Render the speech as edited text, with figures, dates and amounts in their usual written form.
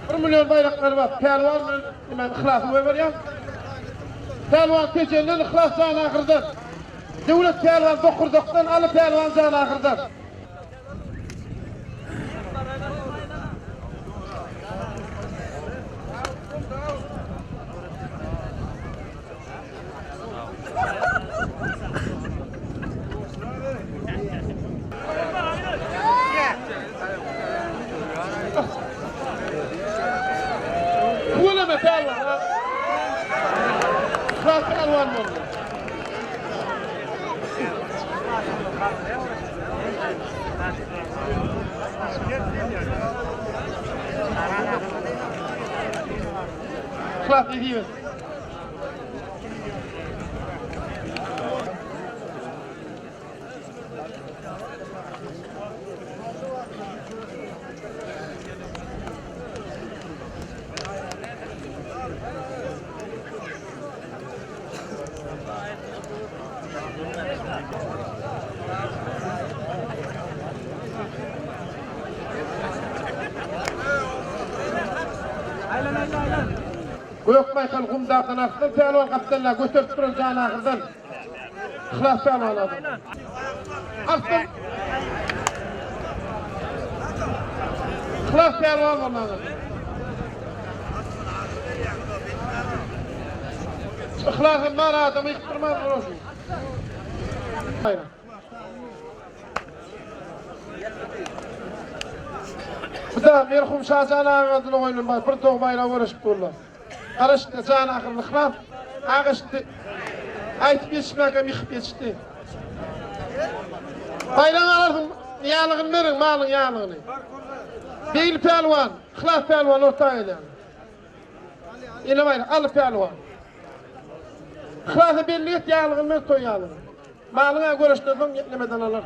Bir million baýraklary bar. Pälwan bilen men Yhlasy goýberýän. Pälwan Tejenden, Yhlas Janahyrdan. Döwlet pälwan Bokurdakdan, Aly pälwan Janahyrdan. Tüweleme pälwan ha. Yhlas pälwan boldy. Yhlas nesip etsin. Gök baýtal gumdakan arslan pälwan gapdalda göterip duran janahyrdan Yhlas pälwan adam. Arslan Yhlas pälwan bolmaly. Yhlasym bar adamy ýykdyrman durasyn. Bu da merhum Şajan agaň adyna goýlan bar. Bir tog baýragy göreşip durlar. Garaşdy jan ahyrly yhlas. Agaşdy. Aýtyp ýetişmäkäm ýykyp ýetişdi. Baýragyňy alarsyň, ýalygyny beriň, malyň ýalygyny. Begli pälwan, Yhlas pälwan orta gelýär. Ene baýrak, Aly pälwan. Yhlasa belli et, ýalygyny ber, toý ýalygyny. Malyň-a göreşden soň ýetlemeden alar.